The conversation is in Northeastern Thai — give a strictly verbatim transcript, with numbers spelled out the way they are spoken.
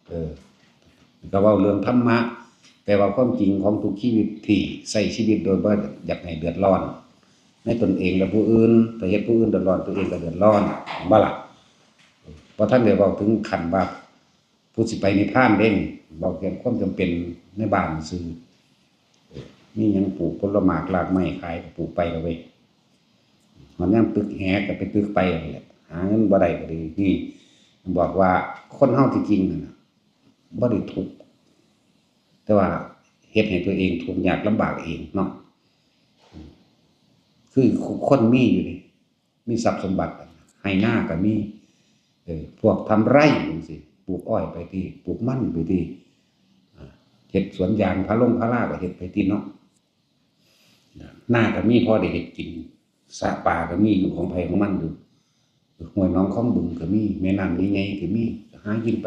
เออ ก็เว้าเรื่องธรรมะ แต่ว่าความจริงของทุกชีวิตที่ใช้ชีวิตโดยบ่อยากให้เดือดร้อน ในตนเองและผู้อื่น ถ้าเฮ็ดผู้อื่นเดือดร้อน ตัวเองก็เดือดร้อน เห็นบ่ล่ะ? บ่ทันได้เว้าถึงขั้นว่าผู้สิไปนิพพานเด้ เว้าเรื่องความจำเป็นในบ้านซื่อ มีหยังปลูกผลหมากรากไม้ขายก็ปลูกไปแล้วเว้ย มันยังตึกแหก็ไปตึกไปนั่นแหละ หาเงินบ่ได้ก็ดี นี่ บอกว่าคนเฮาที่จริงนั่นน่ะ บ่ได้ทุกข์ แต่ว่าเฮ็ดให้ตัวเองทุกข์ยากลำบากเองเนาะ คือคนมีอยู่นี่ มีทรัพย์สมบัติ ไฮ่นาก็มี เออ พวกทำไร่จังซี้ ปลูกอ้อยไปติ ปลูกมันไปติ อ่า เฮ็ดสวนยางพาลงพาราก็เฮ็ดไปติเนาะ นาก็มีพอได้เฮ็ดกิน สระปลาก็มีอยู่ของไผของมันอยู่ ห้วยหนองคลองบึงก็มี แม่น้ำใหญ่ๆก็มี ก็หากินไป